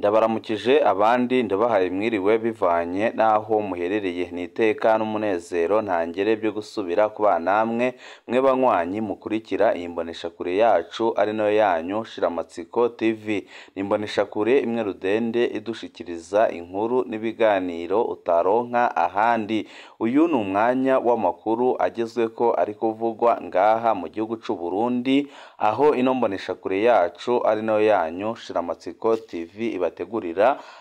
Ndabaramukije abandi ndabahaye mwiriwe bivanye n'aho muherereye, ni iteka n'umunezero ntangere byo gusubira kubana namwe mwe banywanyi mukurikira iyi mboneshakure yacu ari nayo yanyu Shiramatsiko TV. Ni imboneshakure imwe rudende idushikiriza inkuru n'ibiganiro utaronka ahandi. Uyu ni umwanya w'amakuru agezweko ari kuvugwa ngaha mu gihugu c'u Burundi, aho ino mboneshakure yacu ari nayo yanyu Shiramatsiko TV ibategurira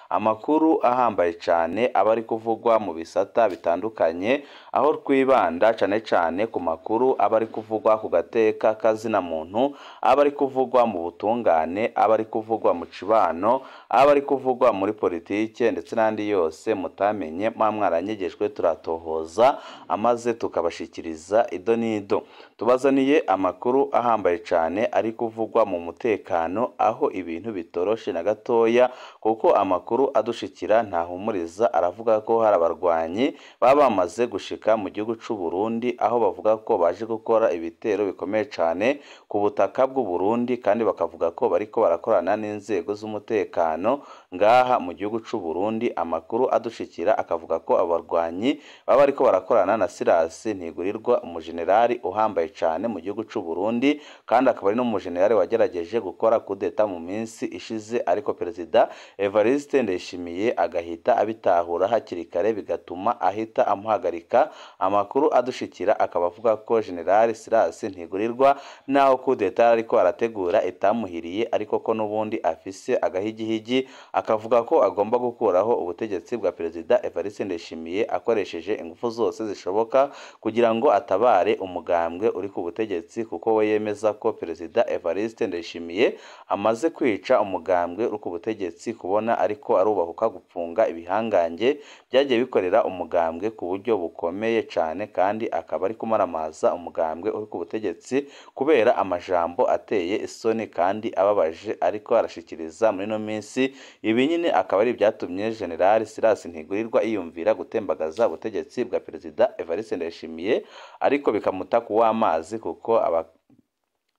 amakuru ahambaye cane aba ari kuvugwa mu bisata bitandukanye, aho twibanda cane cane ku makuru aba ari kuvugwa ku gateka kazina muntu, aba ari kuvugwa mu butungane, aba ari kuvugwa mu cibano, aba ari kuvugwa muri politike ndetse n'andi yose mutamenye mwa mwaranyegejwe, turatohoza amaze tukabashikiriza ido n'ido. Tubazaniye amakuru ahambaye cane ari kuvugwa mu mutekano, aho ibintu bitoroshe na gatoya, kuko amakuru adushikira ntahumuriza aravuga ko hari abarwanyi baba bamaze gushika mu gihugu c'u Burundi, aho bavuga ko baje gukora ibitero bikomeye cane ku butaka bw'u Burundi, kandi bakavuga ko bariko barakorana n'inzego z'umutekano ngaha mu gihugu c'u Burundi. Amakuru adushikira akavuga ko abo barwanyi baba bariko barakorana na Silas Ntigurirwa, umujenerali uhambaye cane mu gihugu c'u Burundi, kandi akaba ari n'umujenerali wagerageje gukora kudeta mu minsi ishize, ariko Perezida Evariste Ndayishimiye agahita abitahura hakiri kare, bigatuma ahita amuhagarika. Amakuru adushikira akaba avuga ko General Silas Ntigurirwa naho kudeta ariko arategura itamuhiriye, ariko ko n'ubundi afise agahigihigi, akavuga ko agomba gukuraho ubutegetsi bwa Perezida Evariste Ndayishimiye akoresheje ingufu zose zishoboka kugira ngo atabare umugambwe uri ku butegetsi, kuko we yemeza ko Perezida Evariste Ndayishimiye amaze kwica umugambwe uri ku butegetsi, kubona ariko arubahuka gupfunga ibihangange byagiye bikorera umugambwe ku buryo bukomeye cane, kandi akaba ari kumaramaza umugambwe uri ku butegetsi kubera amajambo ateye isoni kandi ababaje ariko arashikiriza muri ino minsi. Ibi nyine akaba ari ibyatumye General Silas Ntigurirwa yiyumvira gutembagaza ubutegetsi bwa Perezida Evariste Ndayishimiye, ariko bikamuta kuw'amazi, kuko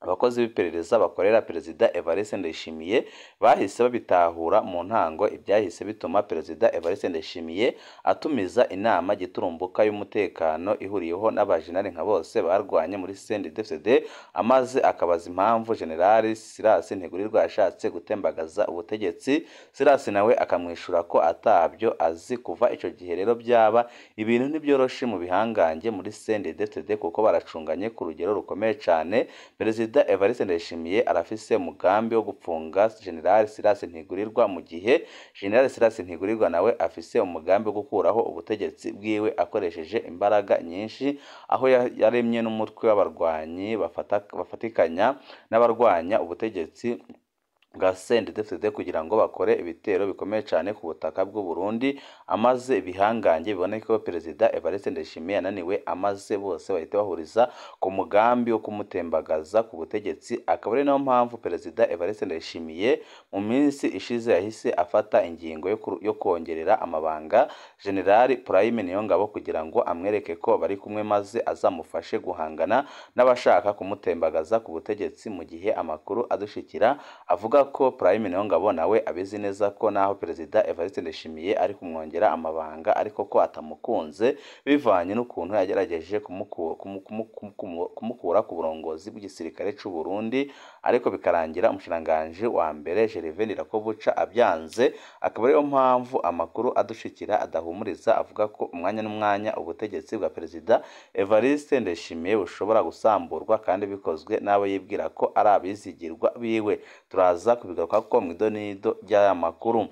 abakozi b'iperereza bakorera Perezida Evariste Ndayishimiye bahise babitahura mu ntango. Ibyahise bituma Perezida Evariste Ndayishimiye atumiza inama giturumbuka y'umutekano ihuriyeho n'abajenali nka bose barwanye muri CNDD-FDD, amaze akabaza impamvu General Silas Ntigurirwa yashatse gutembagaza ubutegetsi. Silas nawe akamwishura ko atabyo azi. Kuva ico gihe rero byaba ibintu ntibyoroshe mu bihangange muri CNDD-FDD, kuko baracunganye ku rugero rukomeye cane. Perezida Evariste Ndayishimiye arafise umugambi wo gupfunga General Silas Ntigurirwa, mu gihe General Silas Ntigurirwa nawe afise umugambi wo gukuraho ubutegetsi bwiwe akoresheje imbaraga nyinshi, aho yaremye n'umutwe w'abarwanyi bafatikanya n'abarwanya ubutegetsi bwa CNDD-FDD kugira ngo bakore ibitero bikomeye cyane ku butaka bw'u Burundi, amaze ibihangange biboneke ko Perezida Evariste Ndayishimiye yananiwe, amaze bose bahita bahuriza ku mugambi wo kumutembagaza ku butegetsi. Akaba ari nayo mpamvu Perezida Evariste Ndayishimiye mu minsi ishize yahise afata ingingo yo kongerera amabanga General Prime Niyongabo kugira ngo amwereke ko bari kumwe, maze azamufashe guhangana n'abashaka kumutembagaza ku butegetsi. Mu gihe amakuru adushikira avuga ko Prime Niyongabo nawe abizi neza ko naho Perezida Evariste Ndayishimiye ari kumwongera amabanga, ariko ko atamukunze bivanye n'ukuntu yagerageje kumukura ku burongozi bw'igisirikare c'u Burundi, ariko bikarangira umushikiranganji wa mbere Gervais Ndirakobuca abyanze. Akaba ariyo mpamvu amakuru adushikira adahumuriza avuga ko umwanya n'umwanya ubutegetsi bwa Perezida Evariste Ndayishimiye bushobora gusamburwa, kandi bikozwe n'abo yibwira ko ari abizigirwa biwe. Turaza kubigaruka ko mu idonido ry'aya makuru.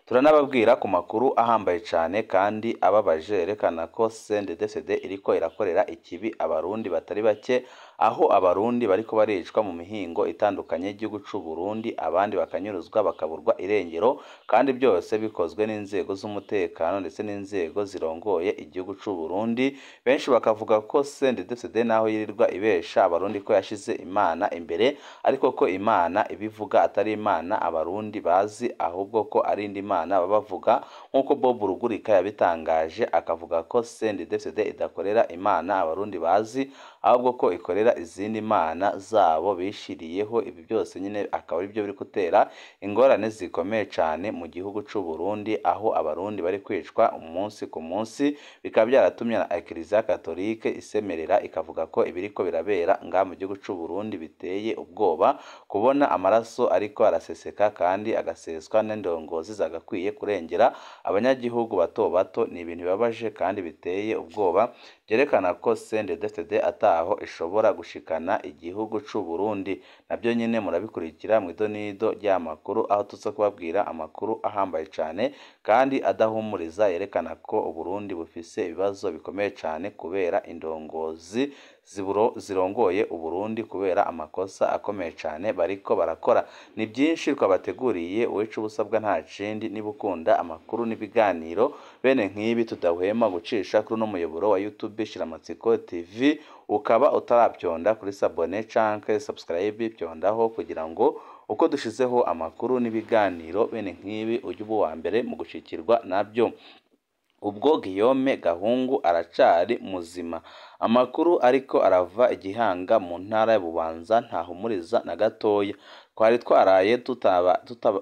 Turanababwira ku makuru ahambaye cane kandi ababaje yerekana ko CNDD-FDD iriko irakorera ikibi abarundi batari bake, aho abarundi bariko baricwa mu mihingo itandukanye y'igihugu c'u Burundi, abandi bakanyuruzwa bakaburwa irengero, kandi byose bikozwe n'inzego z'umutekano ndetse n'inzego zirongoye igihugu c'u Burundi. Benshi bakavuga ko CNDD-FDD naho yirirwa ibesha abarundi ko yashize Imana imbere, ariko ko Imana ibivuga atari Imana abarundi bazi, ahubwo ko ari indi Mana babavuga, nk'uko Bob Rugurika yabitangaje, akavuga ko CNDD-FDD idakorera Imana abarundi bazi, ahubwo ko ikorera bakorera izindi mana zabo bishiriyeho. Ibi byose nyine akaba ari byo biri gutera ingorane zikomeye cane mu gihugu c'u Burundi, aho abarundi bari kwicwa umunsi ku munsi, bikaba byaratumye na Eklezia Katolike isemerera ikavuga ko ibiriko birabera ngaha mu gihugu c'u Burundi biteye ubwoba, kubona amaraso ariko araseseka kandi agaseswa n'indongozi zagakwiye kurengera abanyagihugu bato bato. Ni ibintu bibabaje kandi biteye ubwoba, byerekana ko CNDD-FDD ataho ishobora gushikana igihugu c'u Burundi. Nabyo nyine murabikurikira mu idonido ry'amakuru, aho tuza kubabwira amakuru ahambaye cane kandi adahumuriza, yerekana ko Uburundi bufise ibibazo bikomeye cane kubera indongozi zirongoye Uburundi, kubera amakosa akomeye cane bariko barakora. Ni byinshi twabateguriye, uwica ubusabwa nta kindi. Niba ukunda amakuru n'ibiganiro bene nk'ibi tudahwema gucisha kuri uno muyoboro wa YouTube Shiramatsiko TV, ukaba utarabyonda kuri sabone canke subscribe, byondaho kugira ngo uko dushizeho amakuru n'ibiganiro bene nk'ibi ujye uba uwa mbere mu gushikirwa nabyo. Ubwo Guillaume Gahungu aracari muzima. Amakuru ariko arava igihanga mu ntara ya Bubanza ntahumuriza na gatoya. Twari twaraye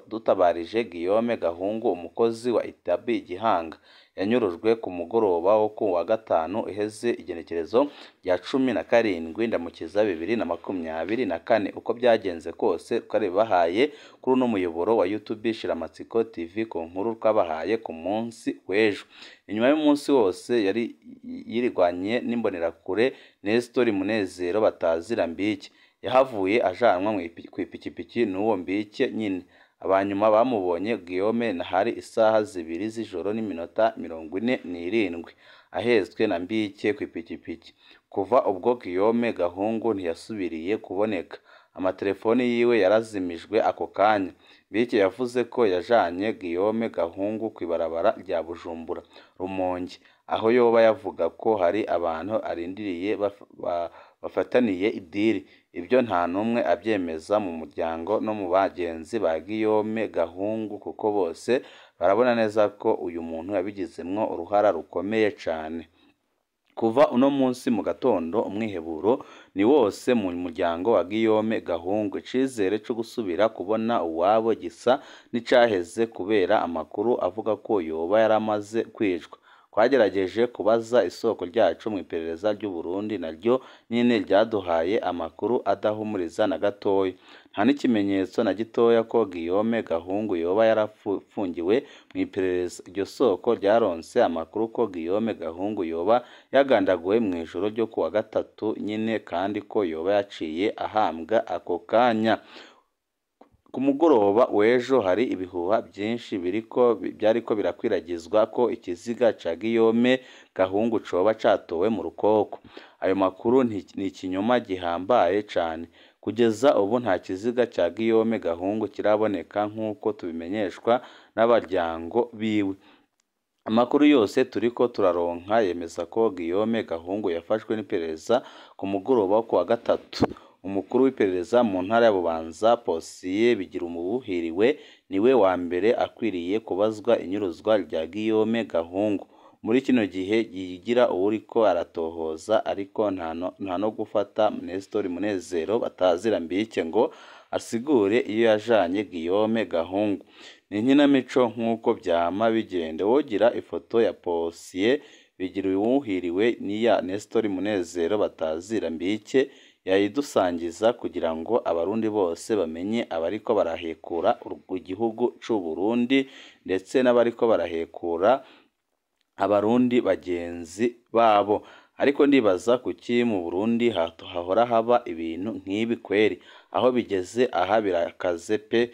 dutabarije Guillaume Gahungu, umukozi wa Itabi Gihanga, yanyurujwe ku mugoroba wo ku wa gatanu iheze, igenekerezo rya 17 Ndamukiza 2024. Uko byagenze kose twaribahaye kuri uno muyoboro wa YouTube Shiramatsiko TV ku nkuru twabahaye ku munsi w'ejo. Inyuma y'umunsi wose yari yirigwanye n'imbonerakure Nestor Munezero batazira Mbike, yahavuye ajanwa ku ipikipiki n'uwo Mbike nyine. Abanyuma bamubonye Guillaume hari isaha 2 z'ijoro n'iminota 47 ahetswe na Mbike ku ipikipiki. Kuva ubwo Guillaume Gahungu ntiyasubiriye kuboneka, amatelefoni yiwe yarazimijwe ako kanya. Mbike yavuze ko yajanye Guillaume Gahungu kw'ibarabara rya Bujumbura Rumonge, aho yoba yavuga ko hari abantu arindiriye bafataniye idiri. Ibyo nta n'umwe abyemeza mu muryango no mu bagenzi ba Guillaume Gahungu, kuko bose barabona neza ko uyu muntu yabigizemwo uruhara rukomeye cane. Kuva uno munsi mu gatondo umwiheburo ni wose mu muryango wa Guillaume Gahungu. Icizere co gusubira kubona uwabo gisa n'icaheze kubera amakuru avuga ko yoba yaramaze kwicwa. Twagerageje kubaza isoko ryacu mu iperereza ry'u Burundi, naryo nyine ryaduhaye amakuru adahumuriza na gatoya. Nta n'ikimenyetso na gitoya ko Guillaume Gahungu yoba yarafungiwe mu iperereza. Iryo soko ryaronse amakuru ko Guillaume Gahungu yoba yagandaguwe mu ijoro ryo kuwa gatatu nyine, kandi ko yoba yaciye ahambwa ako kanya. Ku mugoroba w'ejo hari ibihuha byinshi byariko birakwiragizwa ko ikiziga ca Guillaume Gahungu coba catowe mu rukoko. Ayo makuru ni ikinyoma gihambaye cane. Kugeza ubu nta kiziga ca Guillaume Gahungu kiraboneka nk'uko tubimenyeshwa n'abaryango biwe. Amakuru yose turiko turaronka yemeza ko Guillaume Gahungu yafashwe n'iperereza ku mugoroba wo kuwa gatatu. Umukuru w'iperereza mu ntara ya Bubanza, Posiye Bigirumubuhiriwe, niwe wa mbere akwiriye kubazwa inyuruzwa rya Guillaume Gahungu. Muri kino gihe yigira uwuriko aratohoza, ariko nta no gufata Nestor Munezero batazira Mbike ngo asigure iyo yajanye Guillaume Gahungu. Ni inkinamico nk'uko vyama bigenda. Wogira ifoto ya Posiye Bigirumuhiriwe n'iya Nestor Munezero batazira Mbike yayidusangiza kugira ngo abarundi bose bamenye abariko barahekura igihugu c'u Burundi, ndetse n'abariko barahekura abarundi bagenzi babo. Ariko ndibaza kuki mu Burundi hahora haba ibintu nk'ibi kweri. Aho bigeze aha birakaze pe.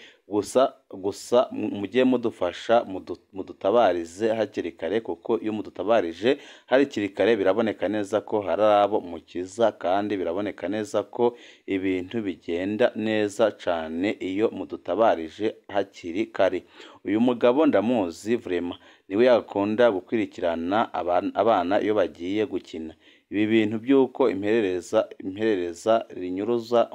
Gusa mujye mudufasha mudutabarize hakiri kare, kuko iyo mudutabarije hakiri kare biraboneka neza ko hari abo mukiza, kandi biraboneka neza ko ibintu bigenda neza cane iyo mudutabarije hakiri kare. Uyu mugabo ndamuzi vraiment, niwe yakunda gukurikirana abana iyo bagiye gukina. Ibi bintu by'uko iperereza rinyuruza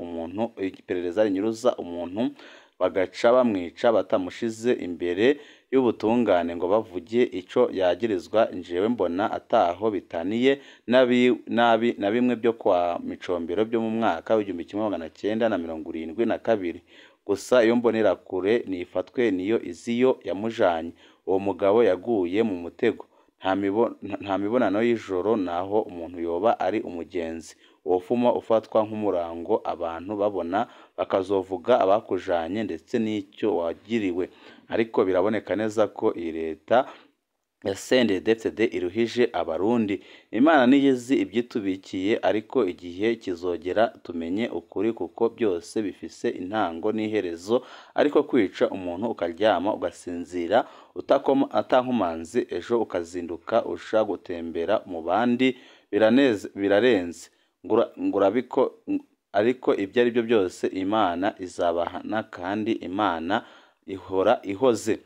umuntu bagaca bamwica batamushize imbere y'ubutungane ngo bavuge ico yagirizwa, jewe mbona ataho bitaniye na bimwe byo kwa Micombero byo mu mwaka w'1972. Gusa iyo mbonerakure nifatwe niyo iziyo yamujanye. Uwo mugabo yaguye mu mutego. Nta mibonano y'ijoro naho umuntu yoba ari umugenzi. Wofuma ufatwa nk'umurango abantu babona bakazovuga abakujanye ndetse n'icyo wagiriwe. Ariko biraboneka neza ko iyi leta ya CNDD-FDD iruhije Abarundi. Imana niyo izi ibyitubikiye, ariko igihe kizogera tumenye ukuri, kuko byose bifise intango n'iherezo. Ariko kwica umuntu ukaryama ugasinzira atankomanzi, ejo ukazinduka usha gutembera mu bandi, birarenze. Ngurabiko, ariko ibyo ari byo byose Imana izabahana, kandi Imana ihora ihoze.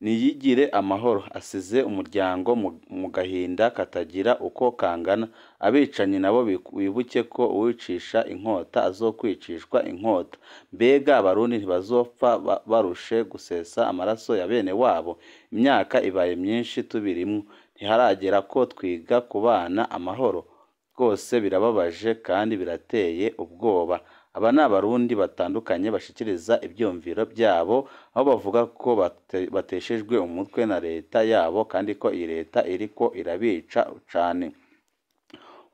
Niyigire amahoro, asize umuryango mu gahinda katagira uko kangana. Abicanyi nabo bibuke ko uwicisha inkota azokwicishwa inkota. Mbega Abarundi ntibazopfa barushe gusesa amaraso ya bene wabo? Imyaka ibaye myinshi tubirimwo, ntiharagera ko twiga kubana amahoro? Rwose birababaje kandi birateye ubwoba. Aba ni Abarundi batandukanye bashikiriza ivyumviro byabo, aho bavuga ko bateshejwe umutwe na leta yabo, kandi ko iyi leta iriko irabica cane.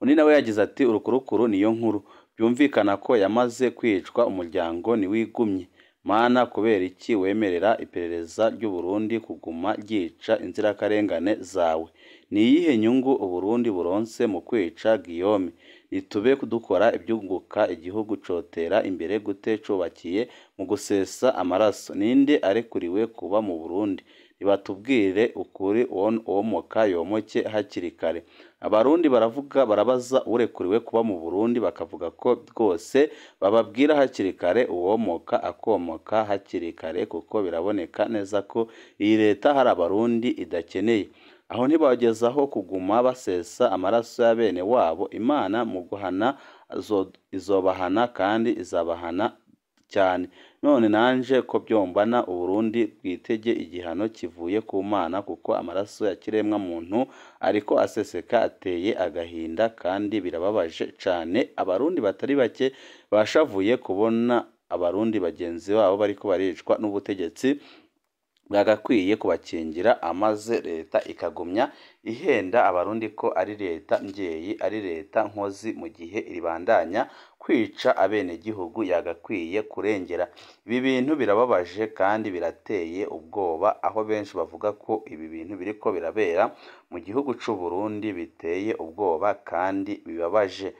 Undi nawe yagize ati urukurukuru niyo nkuru, byumvikana ko yamaze kwicwa, umuryango ntiwigumye. Mana, kubera iki wemerera iperereza ry'u Burundi kuguma ryica inzirakarengane zawe? Ni iyihe nyungu Uburundi buronse mu kwica Guillaume? Nitube dukora ibyunguka igihugu cotera imbere gute cubakiye mu gusesa amaraso? Ninde arekuriwe kuba mu Burundi? Nibatubwire ukuri, uwomoka yomoke hakiri kare. Abarundi baravuga, barabaza urekuriwe kuba mu Burundi, bakavuga ko rwose bababwira hakiri kare, uwomoka akomoka hakiri kare, kuko biraboneka neza ko iyi leta hari Abarundi idakeneye. Aho ntibagezaho kuguma basesa amaraso ya bene wabo. Imana mu guhana izobahana, kandi izabahana cyane. None nanje ko byombana, Uburundi bwitege igihano kivuye ku Mana, kuko amaraso ya kiremwa muntu ariko aseseka ateye agahinda kandi birababaje cane. Abarundi batari bake bashavuye kubona Abarundi bagenzi babo bariko baricwa n'ubutegetsi bwagakwiye kubakingira, amaze leta ikagumya ihenda Abarundi ko ari leta mvyeyi, ari leta nkozi, mu gihe iribandanya kwica abenegihugu yagakwiye kurengera. Ibi bintu birababaje kandi birateye ubwoba, aho benshi bavuga ko ibi bintu biriko birabera mu gihugu c'u Burundi biteye ubwoba kandi bibabaje.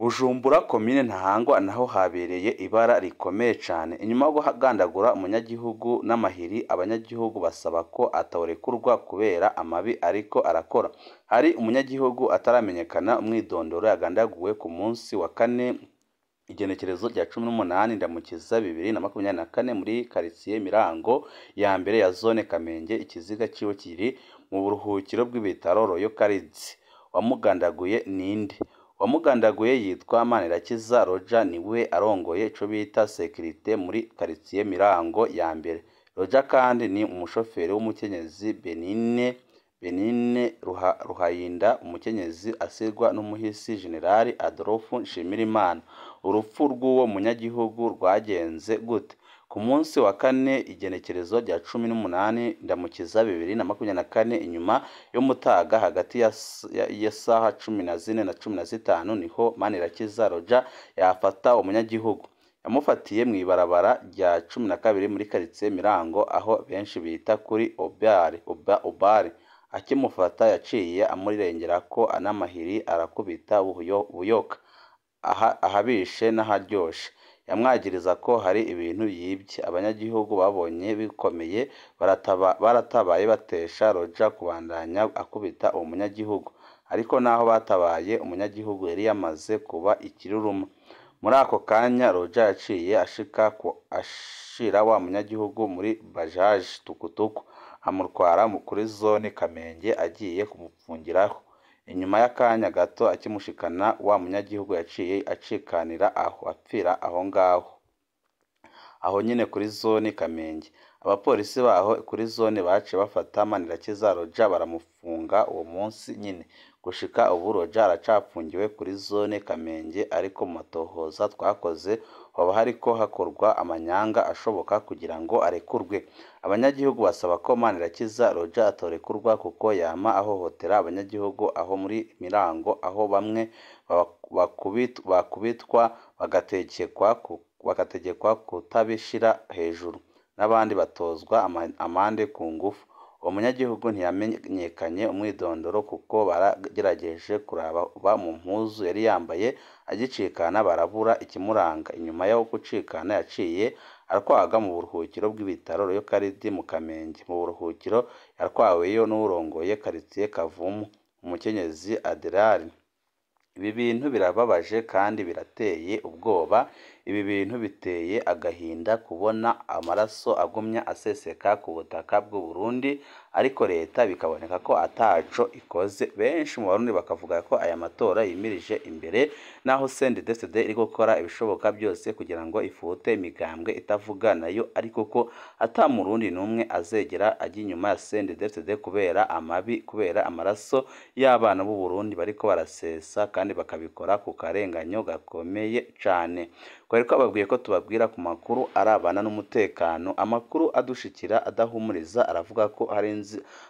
Bujumbura komine Ntahangwa naho habereye ibara rikomeye cane. Inyuma yo kugandagura umunyagihugu n'amahiri, abanyagihugu basaba ko atawurekurwa kubera amabi ariko arakora. Hari umunyagihugu ataramenyekana umwidondoro yagandaguwe ku munsi wa kane, igenekerezo rya 18 Ndamukiza 2024, muri karitsiye Mirango ya mbere ya zone Kamenge. Ikiziga ciwe kiri mu buruhukiro bw'ibitaro Royal Karizi. Wamugandaguye ninde? Wamugandaguye yitwa Manirakiza Roger, niwe arongoye ico bita sekirite muri karitsiye Mirango ya mbere. Roger kandi ni umushoferi w'umukenyezi Benine Ruhayinda, umukenyezi asigwa n'umuhisi General Adolphe Nshimirimana. Urupfu rw'uwo munyagihugu rwagenze gute? Ku munsi wa kane, igenekerezo rya 18 Ndamukiza 2024, inyuma y'umutaga hagati ya saha 14 na 15, niho Manirakiza Roger yafata umunyagihugu. Yamufatiye mw'ibarabara rya 12 muri karitsiye Mirango, aho benshi bita kuri Obare. Akimufata yaciye amurengerako n'amahiri, arakubita buyoka ahabishe n'aharyoshe. Yamwagiriza ko hari ibintu yibye. Abanyagihugu babonye bikomeye baratabaye, batesha Roger kubandanya akubita uwo munyagihugu. Ariko naho batabaye, umunyagihugu yari yamaze kuba ikiruruma. Muri ako kanya Roger yaciye ashira wa munyagihugu muri bajaje tukutuku, amutwara kuri zone Kamenge agiye kumupfungiraho. Inyuma y'akanya gato akimushikana, wa munyagihugu yaciye acikanira aho, apfira aho ngaho, aho nyine kuri zone Kamenge. Abapolisi baho kuri zone baciye bafata Manirakiza Roger baramufunga uwo munsi nyine. Gushika ubu Roger aracapfungiwe kuri zone Kamenge, ariko mu matohoza twakoze hoba hariko hakorwa amanyanga ashoboka kugira ngo arekurwe. Abanyagihugu basaba ko Manirakiza Roger atorekurwa kuko yama ahohotera abanyagihugu aho muri Mirango, aho bamwe bakubitwa bagategekwa kutabishira hejuru, n'abandi batozwa amande ku ngufu. Uwo munyagihugu ntiyamenyekanye umwidondoro kuko baragerageje kuraba mu mpuzu yari yambaye agicikana barabura ikimuranga. Inyuma yo gucikana yaciye arwaga mu buruhukiro bw'ibitaro Royal Cardi mu Kamenge. Mu buruhukiro yarwaweyo n'uwurongoye quartier Kavumu, umukenyezi Adelari. Ibi bintu birababaje kandi birateye ubwoba, ibi bintu biteye agahinda kubona amaraso agumya aseseka ku butaka bw'u Burundi, ariko leta bikaboneka ko ataco ikoze. Benshi mu Barundi bakavuga ko aya matora yimirije imbere, naho CNDD-FDD iri gukora ibishoboka byose kugira ngo ifute imigambwe itavuga nayo, ariko ko ata murundi n'umwe azegera ajya inyuma ya CNDD-FDD kubera amabi, kubera amaraso y'abana b'u Burundi bariko barasesa kandi bakabikora ku karenganyo gakomeye cane. Twari twababwiye ko tubabwira ku makuru arabana n'umutekano. Amakuru adushikira adahumuriza aravuga ko hari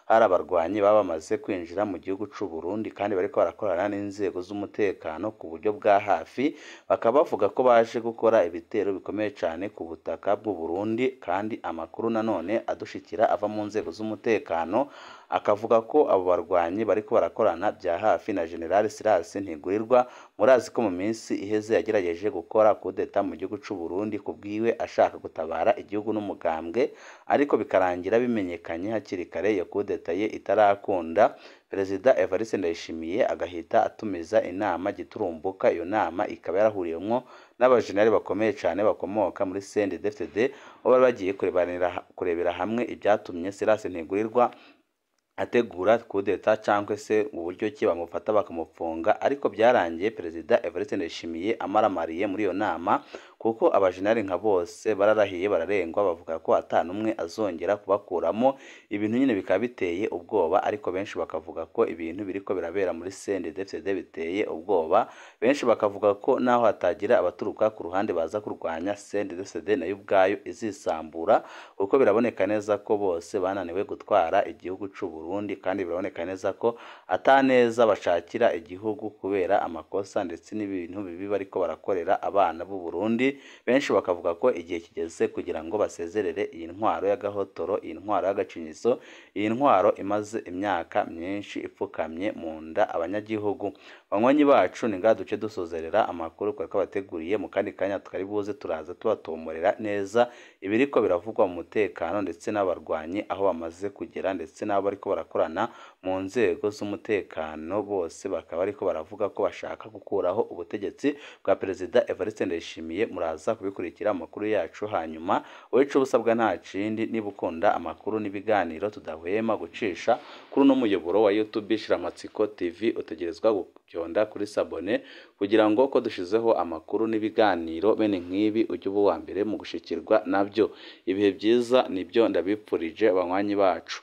abarwanyi baba bamaze kwinjira mu gihugu c'u Burundi kandi bariko barakorana n'inzego z'umutekano ku buryo bwa hafi, bakaba bavuga ko baje gukora ibitero bikomeye cane ku butaka bw'u Burundi. Kandi amakuru nanone adushikira ava mu nzego z'umutekano akavuga ko abo barwanyi bariko barakorana bya hafi na General Silas Ntigurirwa. Murazi ko mu minsi iheze yagerageje gukora kudeta mu gihugu c'u Burundi kubwiwe ashaka gutabara igihugu n'umugambwe, ariko bikarangira bimenyekanye hakiri kare iyo kudeta ye itarakunda. Perezida Evariste Ndayishimiye agahita atumiza inama giturumbuka. Iyo nama ikaba yarahuriyemwo n'abajenerali bakomeye cane bakomoka muri CNDD-FDD, aho bari bagiye kurebera hamwe ibyatumye Silas Ntigurirwa ategura kudeta cyangwa se uburyo ki bamufata bakamufunga, ariko byarangiye Perezida Evariste Ndayishimiye amaramariye muri iyo nama, kuko abajenerali nka bose bararahiye bararengwa, bavuga ko ata n'umwe azongera kubakuramo. Ibintu nyine bikaba biteye ubwoba, ariko benshi bakavuga ko ibintu biriko birabera muri CNDD-FDD biteye ubwoba. Benshi bakavuga ko naho hatagira abaturuka ku ruhande baza kurwanya CNDD-FDD, nayo ubwayo izisambura, kuko biraboneka neza ko bose bananiwe gutwara igihugu c'u Burundi, kandi biraboneka neza ko ataneza bashakira igihugu kubera amakosa ndetse n'ibintu bibi bariko barakorera abana b'u Burundi. Benshi bakavuga ko igihe kigeze kugira ngo basezerere iyi ntwaro y'agahotoro, iyi ntwaro y'agacinyizo, iyi ntwaro imaze imyaka myinshi ipfukamye mu nda abanyagihugu. Banywanyi bacu, ni ngaha duce dusozerera amakuru twari twabateguriye. Mu kandi kanya twari buze turaza tubatomorera neza ibiriko biravugwa mu mutekano ndetse n'abarwanyi aho bamaze kugera, ndetse n'abo bariko barakorana mu nzego z'umutekano, bose bakaba bariko baravuga ko bashaka gukuraho ubutegetsi bwa Perezida Evariste Ndayishimiye. Muraza kubikurikira amakuru yacu. Hanyuma wowe ico usabwa nta kindi, niba ukunda amakuru n'ibiganiro tudahwema gucisha kuri uno muyoboro wa YouTube Shiramatsiko TV, utegerezwa gupyonda kuri sabone kugira ngo ko dushizeho amakuru n'ibiganiro bene nk'ibi ujye uba uwa mbere mu gushikirwa nabyo. Ibihe byiza nibyo ndabipfurije banywanyi bacu.